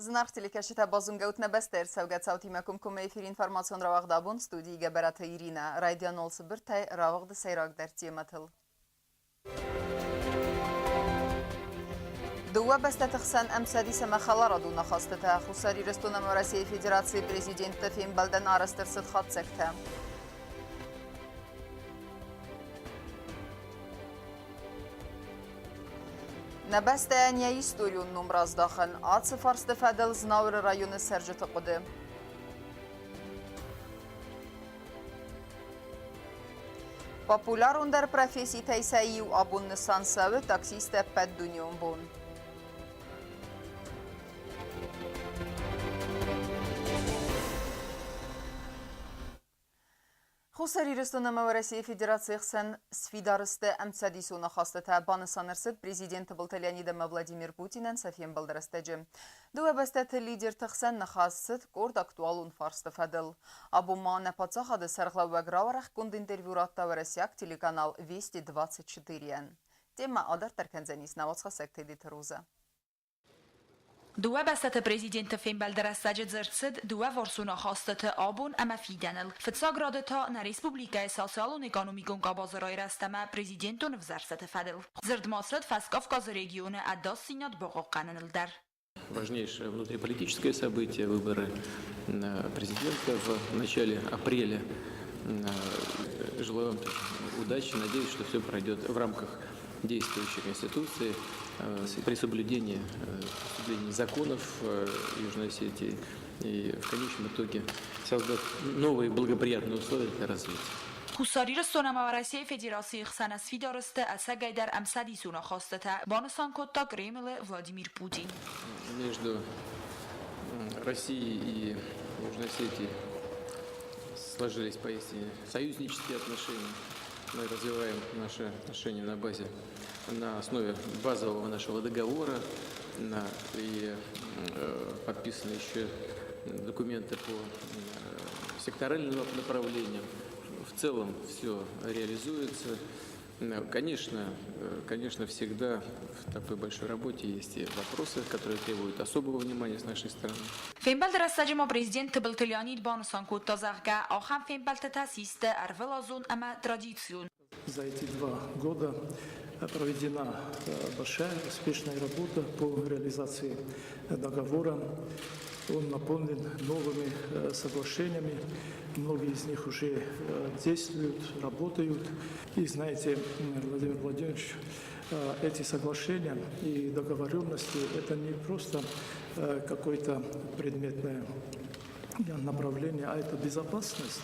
Зынаргъ телекӕсджытӕ, базонгӕут нӕ бӕстӕйы ӕрцӕугӕ цаутимӕ комкоммӕ эфиры информацион рауагъд абон студийы Гӕбӕраты Иринӕ. Райдиан цыбыртӕй рауагъды сӕйрагдӕр темӕтыл. Дыууӕ бӕстӕты хсӕн ӕмцӕдис ӕмӕ хӕларадон ахастытӕ Хуссар Ирыстон ӕмӕ Уӕрӕсейы Федерацийы президенттӕ фембӕлдӕн арӕзт ӕрцыд хатдзӕгтӕ. Нӕ бӕстӕйӕн йӕ историон ном раздахӕн ацы фарсты фӕдыл Знауыры районы цӕрджыты хъуыды. Популярондӕр професситӕй сӕ иу абон нысан цӕуы таксисты ӕппӕтдунеон бон. Хуссар Ирыстон ӕмӕ Уӕрӕсейы Федерацийы хсӕн сфидар сты ӕмцӕдисон ахастытӕ, банысан ӕрцыд президент Тыбылты Леонид ӕмӕ Владимир Путинӕн сӕ фембӕлды рӕстӕджы. Дыууӕ бӕстӕты лидерты хсӕн ныхас цыд къорд актуалон фарсты фӕдыл. Абон ма нӕ паддзахады сӕргълӕууӕг рауӕрӕхгонд интервью радта уӕрӕсейаг телеканал Вести-24-йӕн. Темӕ адарддӕр кӕндзӕнис нӕ уацхӕссӕг Тедеты Розӕ. Дыууӕ бӕстӕты президенты фембӕлды рӕстӕджы дзырд цыд дыууӕварсон ахастыты абон ӕмӕ фидӕныл. Фыццаг рады та нӕ республикӕйы социалон-экономикон къабазы райрӕзт ӕмӕ президентон ӕвзӕрстыты фӕдыл. Дзырд ма цыд Фӕскавказы регионы ӕдасдзинад бахъахъхъӕныныл дӕр. Важнейшее внутриполитическое событие – выборы президента в начале апреля. Желаю вам удачи, надеюсь, что все пройдет в рамках действующей Конституции при соблюдении законов Южной Осетии и в конечном итоге создать новые благоприятные условия для развития. Хуссар Ирыстон ӕмӕ Уӕрӕсейы Федерацийы хсӕн ӕсфидар сты ӕцӕгӕйдӕр ӕмцӕдисон ахастытӕ, банысан кодта Кремлы Владимир Путин. Между Россией и Южной Осетией сложились поистине союзнические отношения. Мы развиваем наши отношения на базе, на основе базового нашего договора и подписаны еще документы по секторальным направлениям. В целом все реализуется. Конечно, конечно, всегда в такой большой работе есть и вопросы, которые требуют особого внимания с нашей стороны. Фембӕлды рӕстӕджы ма президент Тыбылты Леонид банысан кодта, зӕгъгӕ, ахӕм фембӕлдтытӕ систы ӕрвылазон ӕмӕ традицион. За эти 2 года проведена большая успешная работа по реализации договора. Он наполнен новыми соглашениями. Многие из них уже действуют, работают. И знаете, Владимир Владимирович, эти соглашения и договоренности – это не просто какое-то предметное направление, а это безопасность,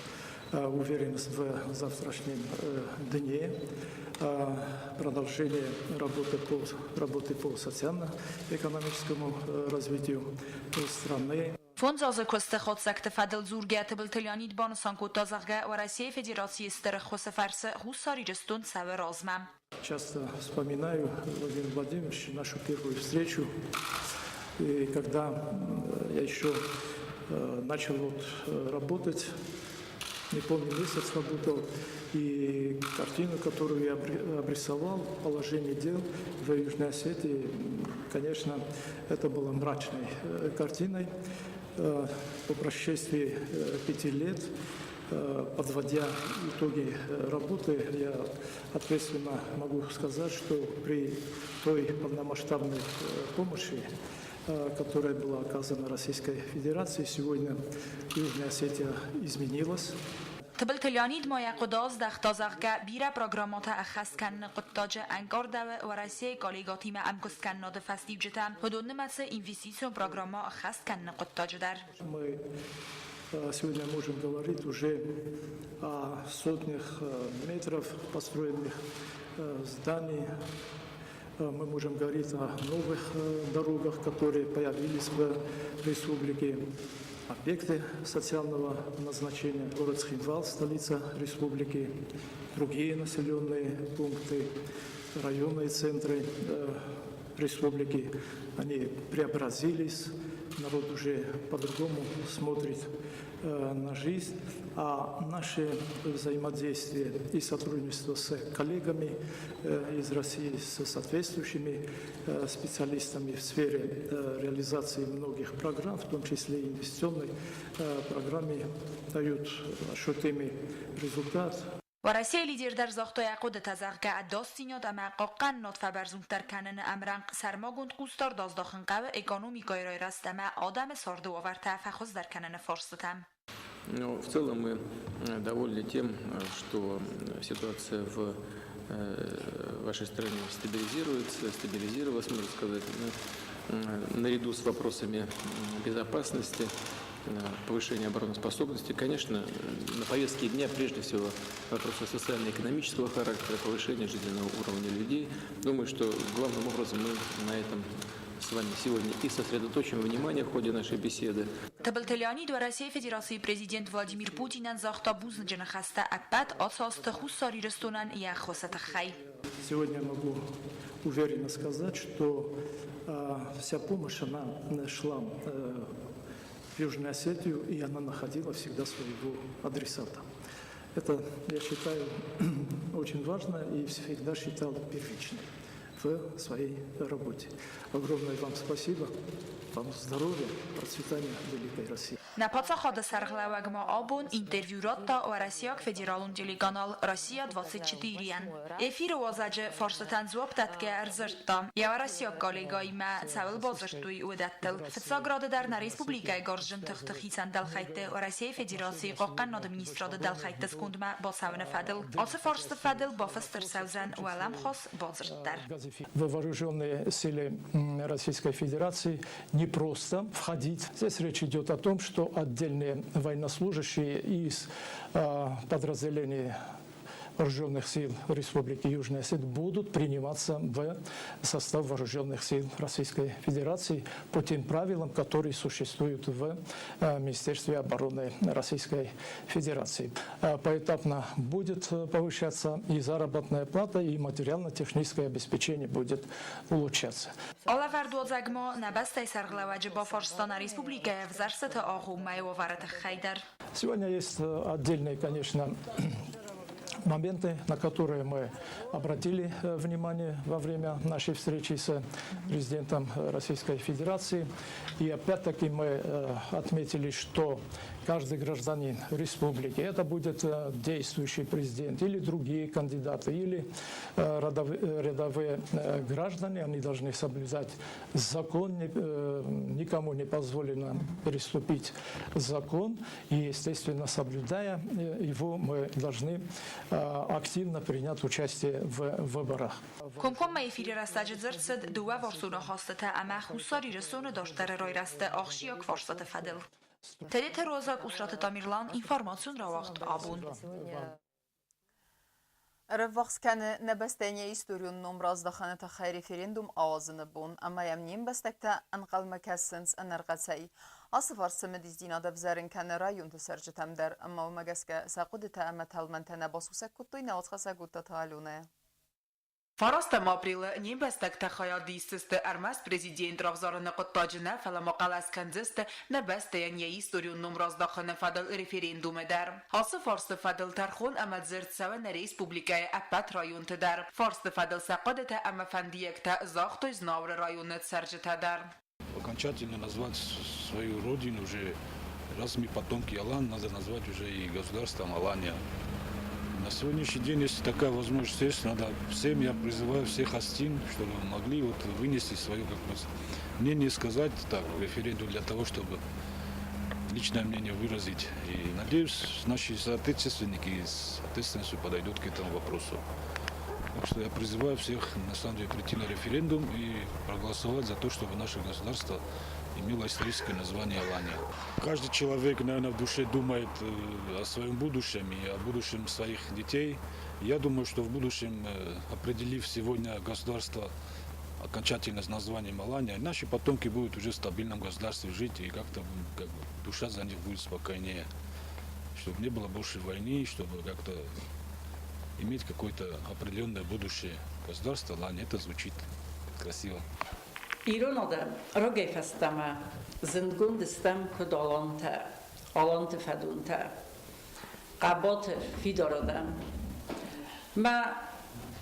уверенность в завтрашнем дне, продолжение работы по социально-экономическому развитию страны. Фондз азы куысты хатдзӕгты фӕдыл дзургӕ Тыбылты Леонид банысан кодта, зӕгъгӕ, Уӕрӕсейы Федерацийы стыр ӕххуысы фӕрцы Хуссар Ирыстон цӕуы размӕ. Часто вспоминаю, Владимир Владимирович, нашу первую встречу, и когда я еще начал вот работать, не помню, месяц работал, и картину, которую я обрисовал, положение дел в Южной Осетии, конечно, это было мрачной картиной. По прошествии 5 лет, подводя итоги работы, я ответственно могу сказать, что при той полномасштабной помощи, которая была оказана Российской Федерацией, сегодня Южная Осетия изменилась. Тыбылты Леонид ма йӕ хъуыды аздӕхта, зӕгъгӕ, бирӕ программӕтӕ ӕххӕст кӕныны хъуыддаджы ӕнкъардӕуы Уӕрӕсейы коллегӕтимӕ ӕмгуысткӕнынады фӕстиуджытӕ, уыдон нымӕцы инвестицион программӕ ӕххӕст кӕныны хъуыддаджы дӕр. Мы сегодня можем говорить уже о сотнях метров построенных зданий. Мы можем говорить о новых дорогах, которые появились в республике. Объекты социального назначения. Город Цхинвал, столица республики, другие населенные пункты, районные центры республики, они преобразились. Народ уже по-другому смотрит на жизнь, а наше взаимодействие и сотрудничество с коллегами из России, с соответствующими специалистами в сфере реализации многих программ, в том числе и инвестиционной программе, дают ощутимый результат. Уӕрӕсейы лидер дӕр загъта йӕ хъуыдытӕ, зӕгъгӕ, ӕдасдзинад ӕмӕ хъахъхъӕнынад фӕбӕрзонддӕр кӕныны ӕмрӕнхъ сӕрмагонд хъусдард аздахын хъӕуы экономикӕйы райрӕзт ӕмӕ адӕмы царды уавӕртӕ фӕхуыздӕр кӕныны фарстытӕм. Но в целом мы довольны тем, что ситуация в вашей стране стабилизируется, стабилизировалась, можно сказать, наряду с вопросами безопасности, повышения обороноспособности. Конечно, на повестке дня прежде всего вопросы социально-экономического характера, повышения жизненного уровня людей. Думаю, что главным образом мы на этом с вами сегодня и сосредоточим внимание в ходе нашей беседы. Тыбылты Леонид Уӕрӕсейы Федерацийы Президент Владимир Путинӕн загъта бузныджы ныхӕстӕ ӕппӕт ацы азты Хуссар Ирыстонӕн йӕ ӕххуысы тыххӕй. Сегодня я могу уверенно сказать, что вся помощь, она шла в Южную Осетию, и она находила всегда своего адресата. Это, я считаю, очень важно и всегда считал первичным в своей работе. Огромное вам спасибо, вам здоровья, процветания Великой России. Нӕ паддзахады сӕргълӕууӕг ма абон интервью радта уӕрӕсейаг федералон телеканал Россия-24-йӕн. Эфиры уазӕджы фарстытӕн дзуапп дӕтгӕйӕ ӕрдзырдта, йӕ уӕрӕсейаг коллегӕимӕ цӕуыл бадзырдтой, уыдӕттыл. Фыццаг рады дӕр нӕ республикӕйы гарзджын тыхты хицӕн дӕлхӕйтты Уӕрӕсейы Федерацийы Хъахъхъӕнынады министрады дӕлхӕйтты скондмӕ бацӕуыны фӕдыл. Ацы фарсты фӕдыл бафыст ӕрцӕудзӕн уӕлӕмхас бадзырд дӕр. Вооруженные силы Российской Федерации не просто входить. Здесь речь идет о том, что отдельные военнослужащие из подразделений вооруженных сил Республики Южная Осетия будут приниматься в состав вооруженных сил Российской Федерации по тем правилам, которые существуют в Министерстве обороны Российской Федерации. Поэтапно будет повышаться и заработная плата, и материально-техническое обеспечение будет улучшаться. Алӕвӕрд уадзӕг ма нӕ бӕстӕйы сӕргълӕууӕджы бафарста нӕ республикӕйы ӕвзӕрстыты агъоммӕйы уавӕры тыххӕй дӕр. Сегодня есть отдельные, конечно, моменты, на которые мы обратили внимание во время нашей встречи с президентом Российской Федерации. И опять-таки мы отметили, что каждый гражданин республики, это будет действующий президент или другие кандидаты, или рядовые граждане, они должны соблюдать закон, никому не позволено переступить закон, и, естественно, соблюдая его, мы должны активно принять участие в выборах. Комкоммӕ эфиры рӕстӕджы дзырд цыд дыууӕварсон ахастытӕ ӕмӕ Хуссар Ирыстоны дарддӕры райрӕзты ахсджиаг фарстаты фӕдыл. Тедеты Роза, Къусраты Тамерлан, информацион рауагъд Абон. Ӕрӕввахс кӕны нӕ бӕстӕйӕн йӕ историон ном раздахыны тыххӕй референдум ауадзыны бон, ӕмӕ йӕм не мбӕстӕгтӕ ӕнхъӕлмӕ кӕсынц ӕнӕрхъӕцӕй. Ацы фарст цымыдисдзинад ӕвзӕрын кӕны районты цӕрджытӕм дӕр, ӕмӕ уымӕ гӕсгӕ сӕ хъуыдытӕ ӕмӕ тӕлмӕнтӕ нӕ басусӕг кодтой нӕ уацхӕссӕг Гуттаты Аленӕ. Фарастӕм апрелы не мбӕстӕгтӕ хайад исдзысты ӕрмӕст президент равзарыны хъуыддаджы нӕ, фӕлӕ ма хъӕлӕс кӕндзысты нӕ бӕстӕйӕн йӕ историон ном раздахыны фӕдыл референдумы дӕр. Ацы фарсты фӕдыл тӕрхон ӕмӕ дзырд цӕуы нӕ республикӕйы ӕппӕт районты дӕр. Фарсты фӕдыл сӕ хъуыдытӕ ӕмӕ фӕндиӕгтӕ загътой Знауыры районы цӕрджытӕ дӕр. Окончательно назвать свою родину уже, раз мы потомки Алан, надо назвать уже и государством Алания. На сегодняшний день, если такая возможность есть, надо всем, я призываю всех осетин, чтобы могли вот вынести свое как бы, мнение, сказать так, референдум для того, чтобы личное мнение выразить. И надеюсь, наши соотечественники с ответственностью подойдут к этому вопросу. Так что я призываю всех, на самом деле, прийти на референдум и проголосовать за то, чтобы наше государство имело историческое название Алания. Каждый человек, наверное, в душе думает о своем будущем и о будущем своих детей. Я думаю, что в будущем, определив сегодня государство окончательно с названием Алания, наши потомки будут уже в стабильном государстве жить, и как-то как бы, душа за них будет спокойнее. Чтобы не было больше войны, чтобы как-то иметь какое-то определенное будущее. Государство Алания, это звучит красиво. Ирон адӕм, рагӕй фӕстӕмӕ зындгонд стӕм куыд алантӕ. Аланты фӕдонтӕ, хъӕбатыр, фидар адӕм. Мӕ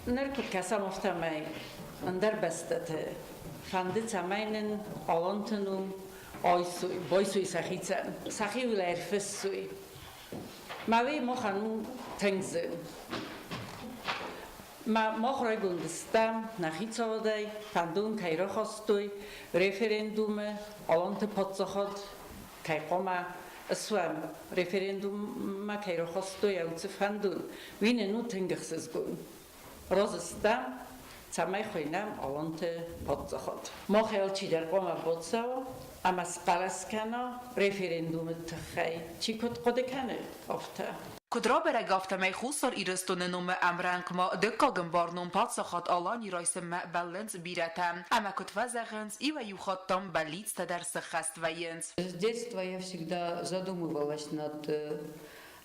ныр куыд кӕсӕм, афтӕмӕй ӕндӕр бӕстӕты фӕнды, цӕмӕй нын аланты ном айсой, байсой сӕхицӕн, сӕхиуыл ӕрфыссой. Мӕ уый махӕн у тынг зын. Мах райгонд стӕм нӕ хицауадӕй, фӕндон кӕй рахастой референдумы Аланты паддзахад кӕй хъуамӕ суӕм, референдуммӕ кӕй рахастой уыцы фӕндон, уый нын у тынг ӕхсызгон. Разы стӕм, цӕмӕй хуыйнӕм Аланты паддзахад. Мах алчидӕр хъуамӕ бацӕуа ӕмӕ схъӕлӕс кӕна референдумы тыххӕй, чи куыд хъуыды кӕны, афтӕ. Куыд рабӕрӕг, афтӕмӕй Хуссар Ирыстоны номы ӕмрӕнхъмӕ дыккаг ӕмбарнон паддзахад Алани райсынмӕ бӕллынц бирӕтӕ. Ӕмӕ куыд фӕзӕгъынц, иуӕй-иу хатт дам бӕллицтӕ дӕр сыххӕст вӕййынц. С детства я всегда задумывалась над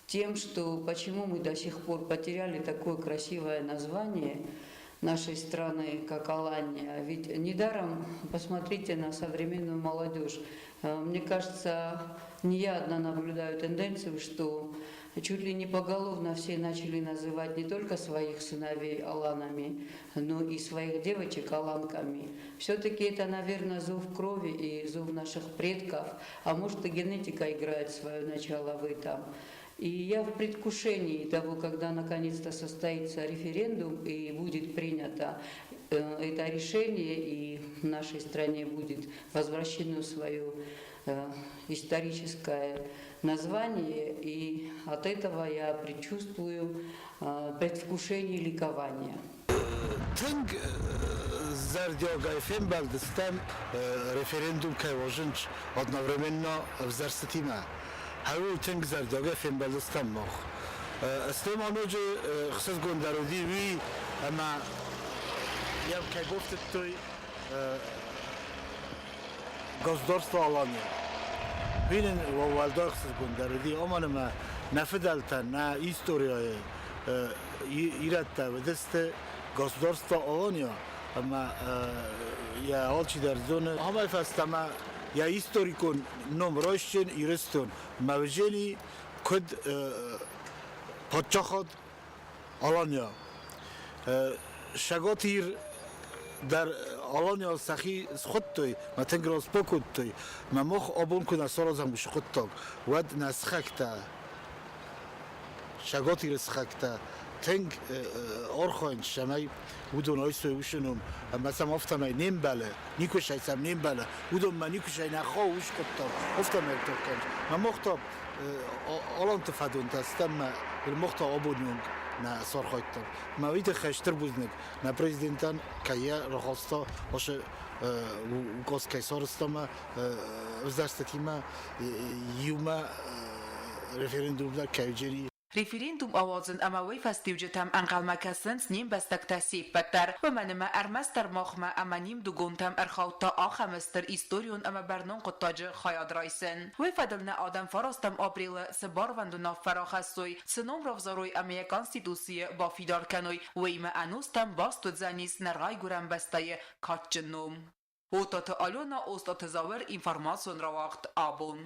тем, что почему мы до сих пор потеряли такое красивое название нашей страны, как Алания. Ведь недаром посмотрите на современную молодежь. Мне кажется, не я одна наблюдаю тенденцию, что чуть ли не поголовно все начали называть не только своих сыновей аланами, но и своих девочек аланками. Все-таки это, наверное, зов крови и зов наших предков, а может, и генетика играет свое начало в этом. И я в предвкушении того, когда наконец-то состоится референдум и будет принято это решение, и в нашей стране будет возвращено свое историческое название, и от этого я предчувствую предвкушение ликования. Тынг зӕрдиагӕй фембӕлдыстӕм референдум кӕй уадзынц одновременно ӕвзӕрстытимӕ. Хӕуыл тынг зӕрдиагӕй фембӕлдыстӕм мах. Стӕй ма ноджы хсызгондӕр уыди уый, ӕмӕ йӕм кӕй бафтыдтой Государство Алания. Уый нын уӕлдай ӕхсызгондӕр уыди, уымӕн ӕмӕ нӕ фыдӕлтӕ, нӕ историяйы ирӕттӕ уыдысты Государство Алания, ӕмӕ йӕ алчидӕр зоны. Амӕй фӕстӕмӕ йӕ историкон ном райсджын Ирыстон Мавзели куыд паддзахад Алания. Цӕгат Ир дӕр Алания сӕхи схуыдтой, мӕ тынг раст бакодтой. Мӕ мах абон куы нӕ саразӕм уыцы хъуыддаг, уӕд нӕ сыхӕгтӕ, Цӕгат Иры сыхӕгтӕ тынг архайынц, цӕмӕй уыдон айсой уыцы ном, ӕмӕ сӕм афтӕмӕй не мбӕлы, никуы сӕм не мбӕлы, уыдонмӕ никуы сӕ нӕ хъӕуы уыцы хъуыддаг, афтӕмӕй кӕнынц. Мӕ мах та Аланты фӕдонтӕ стӕм мӕ мах та абоны онг нӕ сархайдтам. Мӕ уый тыххӕй стыр бузныг нӕ президентӕн, кӕй йӕ рахаста ацы указ кӕй сарӕзта мӕ ӕвзӕрстытимӕ иумӕ референдум дӕр кӕй уыдзӕни. Референдум ауадзын ӕмӕ уый фӕстиуджытӕм ӕнхъӕлмӕ кӕсынц не мбӕстӕгтӕ се ппӕт дӕр. Уымӕн ӕмӕ ӕрмӕстдӕр махмӕ ӕмӕ не мдугонтӕм ӕрхаудта ахӕм стыр историон ӕмӕ бӕрнон хъуыддаджы хайад райсын. Уый фӕдыл нӕ адӕм фарастӕм апрелы цы барвӕнд уынаффӕ рахӕссой, цы ном равзарой ӕмӕ йӕ Конституцийы бафидар кӕной, уыимӕ ӕнустӕм баст уыдзӕнис нӕ райгуырӕн бӕстӕйы кадджын ном. Отаты Алена, Остъаты Зауыр, информацион рауагъд «Абон».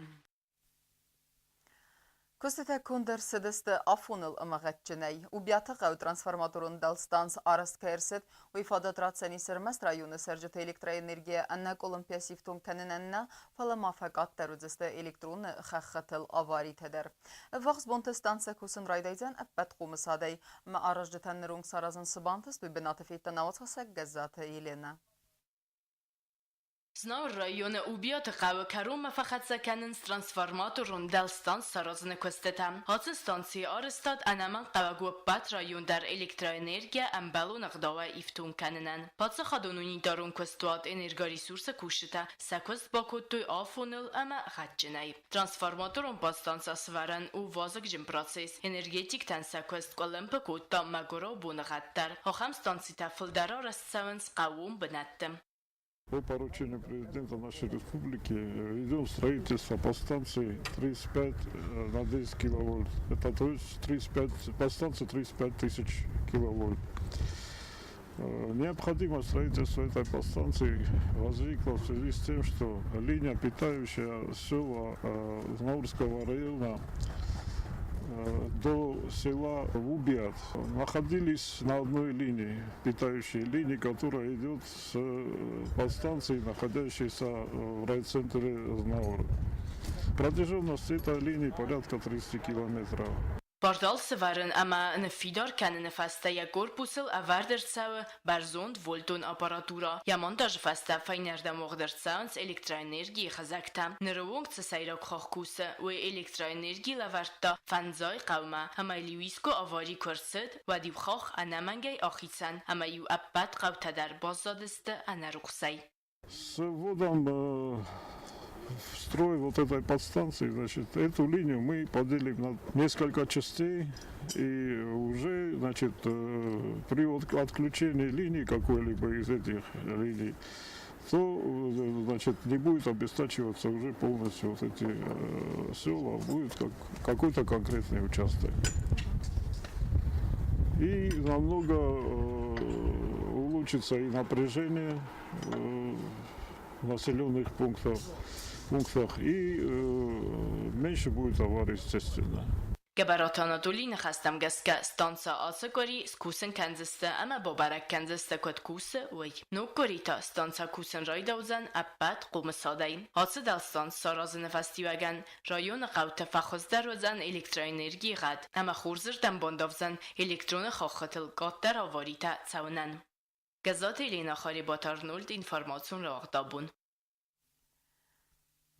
Куыстытӕ конд ӕрцыдысты афоныл ӕмӕ гъӕдджынӕй. Убиаты хъӕуы трансформаторон дӕлстанц арӕзт кӕй ӕрцыд, уый фадат ратдзӕнис ӕрмӕст районы цӕрджыты электроэнергийӕ ӕнӕкъуылымпыйӕ сифтонг кӕнынӕн нӕ, фӕлӕ ма фӕкъаддӕр уыдзысты электроны хӕххытыл аваритӕ дӕр. Ӕввахс бонты станцӕ кусын райдайдзӕн ӕппӕт хъомысадӕй. Ӕмӕ аразджытӕн ныронг саразын цы бантыст, уый бынаты федта науӕдзхӕссӕг Гӕззаты Еленӕ. Знауыр районы Убиаты хъӕуы кӕронмӕ фӕхӕццӕ кӕнынц трансформаторон дӕлстанц саразыны куыстытӕ. Ацы станцийы арӕзтад ӕнӕмӕнгхъӕуӕг у ӕппӕт район дӕр электроэнергийӕ ӕмбӕлон ӕгъдауӕй ифтонг кӕнынӕн. Паддзахадон унитарон куыстуат «Энергоресурс»-ы кусджытӕ сӕ куыст бакодтой афоныл ӕмӕ гъӕдджынӕй. Трансформаторон подстанцӕ сӕвӕрӕн у вазыгджын процесс. Энергетиктӕн сӕ куыст къуылымпы кодта мӕгуырау боныгъӕд дӕр. Ахӕм станцитӕ фылдӕр арӕзт цӕуынц хъӕууон бынӕтты. По поручению президента нашей республики ведем строительство подстанции 35 на 10 киловольт. Это то есть 35, подстанция 35 тысяч киловольт. Необходимость строительства этой подстанции возникла в связи с тем, что линия, питающая села Знаурского района до села Вубиат, находились на одной линии, питающей линии, которая идет с подстанции, находящейся в райцентре Знаур. Протяженность этой линии порядка 30 километров. Портал сӕвӕрын ӕмӕ ныффидар кӕныны фӕстӕ йӕ корпусыл ӕвӕрд ӕрцӕуы бӕрзонд вольтон аппаратурӕ. Йӕ монтажы фӕстӕ фӕйнӕрдӕм уагъд ӕрцӕуынц электроэнергийы хызӕгтӕ. Ныры онг цы сӕйраг хахх кусы, уый электроэнерги лӕвӕрдта фӕндзай хъӕумӕ, ӕмӕ Льюиско авари куы ӕрцыд, уӕд-иу хахх ӕнӕмӕнгӕй ахицӕн ӕмӕ-иу ӕппӕт хъӕутӕ дӕр баззадысты ӕнӕрухсӕй. С вводом в строй вот этой подстанции, значит, эту линию мы поделим на несколько частей, и уже, значит, при отключении линии какой-либо из этих линий, то, значит, не будет обесточиваться уже полностью вот эти села, будет какой-то конкретный участок. И намного улучшится и напряжение в населенных пунктах, и меньше будет аварий, естественно. Гӕбӕраты Анатолийы ныхӕстӕм гӕсгӕ, станцӕ ацы къуыри скусын кӕндзысты ӕмӕ бабӕрӕг кӕндзысты, куыд кусы, уый. Ног къуыри та станцӕ кусын райдаудзӕн ӕппӕт хъомысадӕй. Ацы дӕлстанц саразыны фӕстиуӕгӕн районы хъӕуты фӕхуыздӕр уыдзӕн электроэнергийы гъӕд ӕмӕ хорзырдӕм бандавдзӕн электроны хӕххытыл къаддӕр аваритӕ цӕуынӕн. Гӕззаты Еленӕ Харебаты Арнольд информацион рауагъдабон.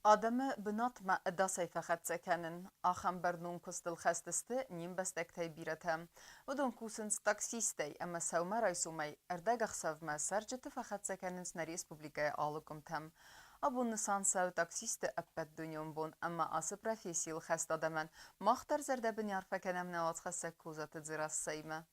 Адӕмы бынатмӕ ӕдасӕй фӕхӕццӕ кӕнын. Ахӕм бӕрнон куыстыл хӕст сты не мбӕстӕгтӕй бирӕтӕ. Уыдон кусынц таксисттӕй ӕмӕ сӕумӕрайсомӕй ӕрдӕгӕхсӕвмӕ цӕрджыты фӕхӕццӕ кӕнынц нӕ республикӕйы алы къуымтӕм. Абон нысан цӕуы таксистты ӕппӕтдунеон бон ӕмӕ ацы профессийыл хӕст адӕмӕн мах дӕр зӕрдӕбын арфӕ кӕнӕм нӕ уацхӕссӕг Козаты Дзерассӕимӕ.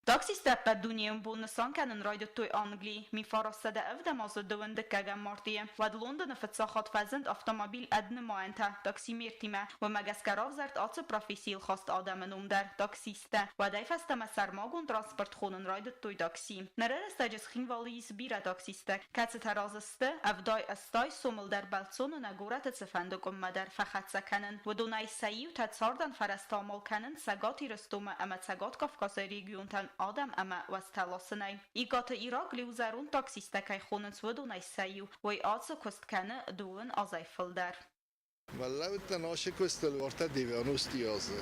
Таксисттӕ ӕппӕт дунейон бон нысан кӕнын райдыдтой Английы. 1907 азы дыууындыккӕгӕм мартъийы. Уӕд Лондоны фыццаг хатт фӕзынд автомобиль ӕд нымайӕнтӕ таксимертимӕ. Уымӕ гӕсгӕ равзӕрд ацы профессийыл хаст адӕмы ном дӕр таксисттӕ. Уӕдӕй фӕстӕмӕ сӕрмагонд транспорт хонын райдыдтой такси. Ныры рӕстӕджы Цхинвалы ис бирӕ таксисттӕ, кӕцытӕ разы сты, 70-80 сомыл дӕр бӕлццоны нӕ горӕты цыфӕнды къуыммӕ дӕр фӕхӕццӕ кӕнын. Уыдонӕй сӕ иутӕ цардӕн фӕрӕзтӕ амал кӕнынц Цӕгат Ирыстонмӕ ӕмӕ Цӕгат Кавказы регионтӕн адӕм ӕмӕ уӕзтӕ ласынӕй. Икъаты Иракъли у зӕронд таксисттӕ кӕй хонынц, уыдонӕй сӕ иу. Уый ацы куыст кӕны дыууын азӕй фылдӕр. Мӕллӕуттӕн ацы куыстыл уартӕ 90 азы.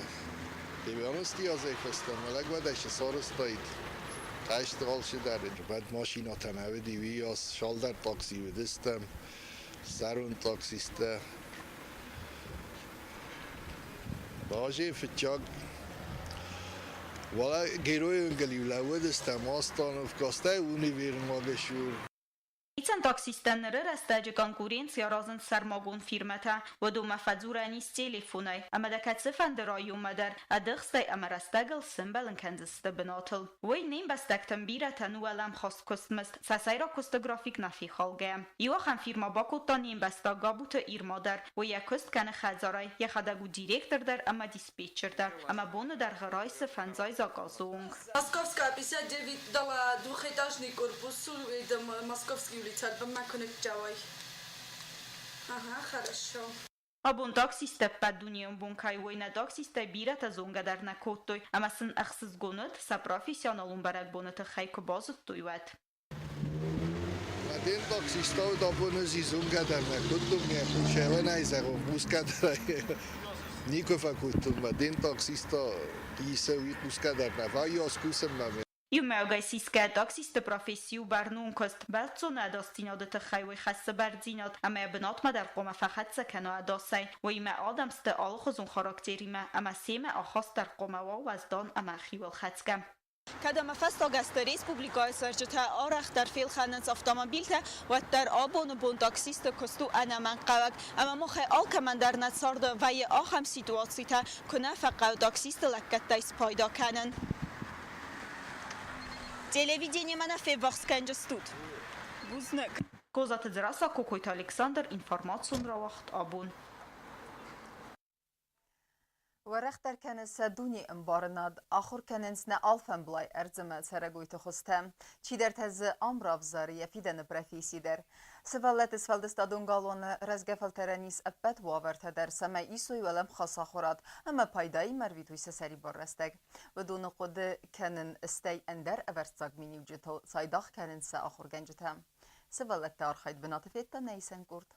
90 азӕй фӕстӕмӕ лӕгвӕдӕсы сарӕзтаид хӕсты алцыдӕр. Уӕд машинӕтӕ нӕ уыди, уыйас цалдӕр такси уыдыстӕм, зӕронд таксисттӕ. Базе фыццаг уӕлӕ геройы лӕууыдыстӕм остановка, стӕй универмагы цур. Хицӕн таксисттӕн ныры рӕстӕджы конкуренци аразынц сӕрмагонд фирмӕтӕ. Уыдонмӕ фӕдзурӕн ис телефонӕй, ӕмӕ дӕ кӕцыфӕнды районмӕ дӕр ӕдыхстӕй ӕмӕ рӕстӕгыл сӕмбӕлын кӕндзысты бынатыл. Уый не мбӕстӕгтӕн бирӕтӕн уӕлӕмхас куыстмызд, сӕ сӕйраг куысты график нӕ фехалгӕйӕ. Иу ахӕм фирмӕ бакодта не мбӕстаг Габуты Ирма дӕр. Уый йӕ куыст кӕны хӕдзарӕй, йӕхӕдӕг у директор дӕр ӕмӕ диспетчер дӕр, ӕмӕ боны дӕргъы райсы фӕндзай заказы онг. Московская 59 дала двухэтажный корпус, это Московский улица, Ага, хорошо. Абон таксисттӕ ӕппӕт дунейон бон кӕй уой, нӕ таксисттӕй бирӕтӕ зонгӕ дӕр нӕ кодтой, ӕмӕ сын ӕхсызгон уыд, сӕ профессионалон бӕрӕгбоны тыххӕй куы базыдтой, уӕд. Один таксиста абон ӕз зонгӕ дӕр нӕ кодтон, ме хъусӕлӕнӕй зӕгъон, хъусгӕ дӕр никуы фӕкодтон. Один таксиста исӕуи хъусгӕ дӕр нӕ вӕййы кусынмӕ. Иумӕйагӕй сисгӕ таксисты професси у бӕрнон куыст. Бӕлццоны ӕдасдзинады тыххӕй уый хӕссы бӕрндзинад ӕмӕ йӕ бынатмӕ дӕр хъуамӕ фӕхӕццӕ кӕна ӕдасӕй. Уыимӕ адӕм сты алыхуызон характеримӕ ӕмӕ семӕ ахаст дӕр хъуамӕ уа уӕздан ӕмӕ хиуылхӕцгӕ. Кӕд ӕмӕ фӕстаг азты республикӕйы цӕрджытӕ арӕхдӕр фелхӕнынц автомобильтӕ, уӕддӕр абоны бон таксисты куыст у ӕнӕмӕнгхъӕуӕг. Ӕмӕ махӕй алкӕмӕн дӕр нӕ царды вӕййы ахӕм ситуацитӕ, куы нӕ фӕхъӕуы таксисты лӕггӕдтӕй спайда кӕнын. Телевидениемӕ нӕ феввахс кӕнджыстут. Бузныг. Козаты Дзерассӕ, Кокойты Александр, информацион рауагъд абон. Уӕрӕхдӕр кӕны сӕ дунеӕмбарынад, ахуыр кӕнынц нӕ алфӕмблай ӕрдзмӕ цӕрӕгойты хуызтӕ. Чидӕртӕ дзы ам равзары йӕ фидӕны професси дӕр. Сывӕллӕтты сфӕлдыстадон галуаны рӕзгӕ фӕлтӕрӕн ис ӕппӕт уавӕртӕ дӕр, цӕмӕй исой уӕлӕмхас ахуырад ӕмӕ пайдаимӕ ӕрвитой сӕ сӕрибар рӕстӕг. Уыдоны хъуыды кӕнын, стӕй ӕндӕр ӕвӕрццаг миниуджытыл цайдагъ кӕнынц сӕ ахуыргӕнджытӕ. Сывӕллӕтты архайд бынаты федта нӕ исӕн къорд.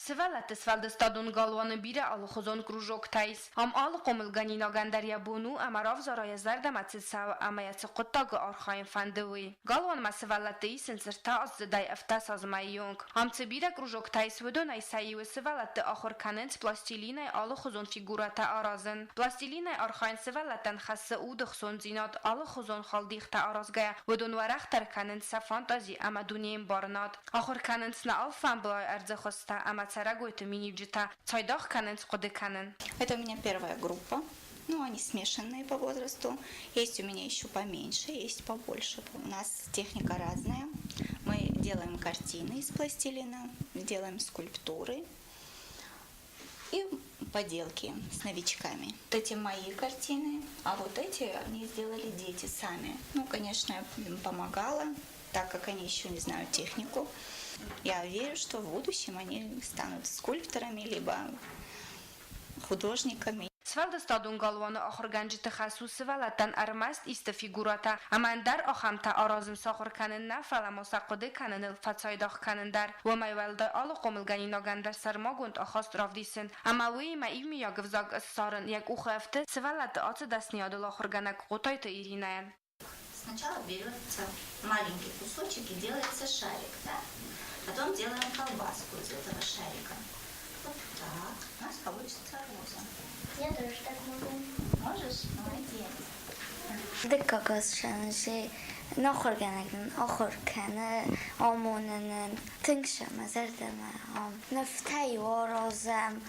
Сывӕллӕтты сфӕлдыстадон галуаны бирӕ алыхуызон кружоктӕ ис. Ам алы хъомылгӕнинагӕн дӕр йӕ бон у ӕмӕ равзара йӕ зӕрдӕмӕ цы цӕуы ӕмӕ йӕ цы хъуыддагы архайын фӕнды, уый. Галуанмӕ сывӕллӕтты исынц ӕртӕаздзыдӕй ӕвддӕсазмӕйы онг. Ам цы бирӕ кружоктӕ ис, уыдонӕй сӕ иуы сывӕллӕтты ахуыр кӕнынц пластилинӕй алыхуызон фигурӕтӕ аразын. Пластилинӕй архайын сывӕллӕттӕн хӕссы уды хцондзинад, алыхуызон халдихтӕ аразгӕйӕ, уыдон уӕрӕхдӕр кӕнынц сӕ фантази ӕмӕ дунеӕмбарынад. Ахуыр кӕнынц нӕ алфамблай ӕрдзы хуызтӕ ӕмӕ цӕрӕгойты миниуджытӕ, цайдагъ кӕнынц хъуыды кӕнын. Это у меня первая группа. Ну, они смешанные по возрасту. Есть у меня еще поменьше, есть побольше. У нас техника разная. Мы делаем картины из пластилина, делаем скульптуры и поделки с новичками. Вот эти мои картины, а вот эти они сделали дети сами. Ну, конечно, я им помогала, так как они еще не знают технику. Я верю, что в будущем они станут скульпторами, либо художниками. Сфӕлдыстадон галуаны ахуыргӕнджыты хӕс у сывӕллӕттӕн ӕрмӕст исты фигурӕтӕ ӕмӕ ӕндӕр ахӕмтӕ аразын сахуыр кӕнын нӕ, фӕлӕ ма сӕ хъуыды кӕныныл фӕцайдагъ кӕнын дӕр. Уымӕй уӕлдай алы хъомылгӕнинагӕн дӕр сӕрмагонд ахаст равдисын ӕмӕ уыимӕ иумиаг ӕвзаг ссарын йӕ къухы ӕфты сывӕллӕтты ацы дӕсныйадыл ахуыргӕнӕг Хъотайты Иринӕйӕн. Сначала берется маленький кусочек и делается шарик, да? Потом делаем колбаску из этого шарика. Вот так. У нас получится роза. Я тоже так могу. Можешь? Молодец. Дыккаг азы нӕ ахуыргӕнӕг нын ахуыр кӕны, амоны нын. Тынг сӕ мӕ зӕрдӕмӕ ам. Нывтӕ-иу аразӕм,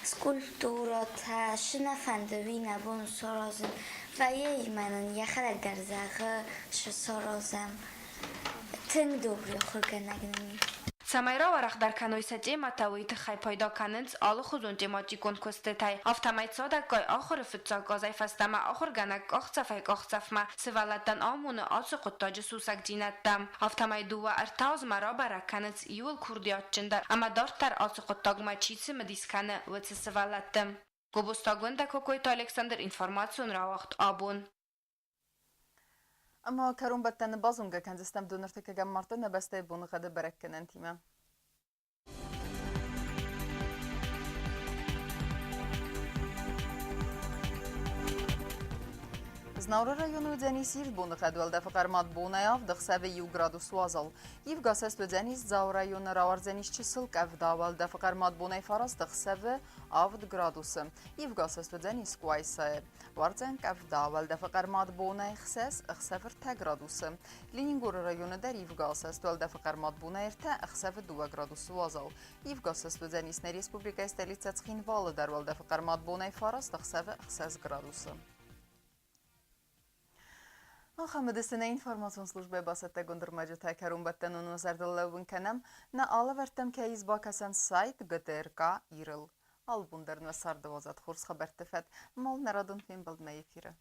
скульптурӕтӕ, цы нӕ фӕнды, уый нӕ бон саразын. Вӕййы нын йӕхӕдӕг дӕр зӕгъы, цы саразӕм. Тынг добрый ахуыргӕнӕг нын и. Цӕмӕй рауӕрӕхдӕр кӕной сӕ темӕтӕ, уый тыххӕй пайда кӕнынц алыхуызон тематикон куыстытӕй. Афтӕмӕй цадӕггай ахуыры фыццаг азӕй фӕстӕмӕ ахуыргӕнӕг къахдзӕфӕй-къахдзӕфмӕ сывӕллӕттӕн амоны ацы хъуыддаджы сусӕгдзинӕдтӕ. Афтӕмӕй дыууӕ-ӕртӕ азмӕ рабӕрӕг кӕнынц иуыл курдиатджындӕр ӕмӕ дарддӕр ацы хъуыддагмӕ чи цымыдис кӕны, уыцы сывӕллӕтты. Гобозты Агуындӕ, Кокойты Александр, информацион рауагъд «Абон». Ӕмӕ кӕронбӕттӕны базонгӕ кӕндзыстӕм доныртыккӕгӕм марты нӕ бӕстӕйы боныгъӕды бӕрӕггӕнӕнтимӕ. Знауыры районы уыдзӕнис ирд боныхъӕд, уӕлдӕфы хъӕрмад бонӕй авд, ӕхсӕвы иу градус уазал. Ивгӕ цӕст уыдзӕнис Дзауы районы, рауардзӕнис чысыл къӕвда, уӕлдӕфы хъӕрмад бонӕй фараст, ӕхсӕвы авд градусы. Ивгӕ цӕст уыдзӕнис Къуайсайы. Уардзӕн къӕвда, уӕлдӕфы хъӕрмад бонӕй хсӕз, ӕхсӕвы ӕртӕ градусы. Ленингоры районы дӕр ивгӕ цӕст уӕлдӕфы хъӕрмад бонӕй ӕртӕ, ӕхсӕвы дыууӕ градусы уазал. Ивгӕ цӕст уыдзӕнис нӕ республикӕйы столицӕ Цхинвалы дӕр уӕлдӕфы хъӕрмад бонӕй фараст, ӕхсӕвы ӕхсӕз градусы. Ахӕм уыдысты нӕ информацион службӕйы бацӕттӕгонд ӕрмӕджытӕ. Кӕронбӕттӕнон уӕ зӕрдыл лӕууын кӕнӕм, нӕ алӕвӕрдтӕм кӕй ис бакӕсӕн сайт ГТРК Ирыл. Алыбон дӕр нӕ царды уадзӕд хорз хабӕртты фӕд. Мал нӕ радон фембӕлдмӕ эфиры.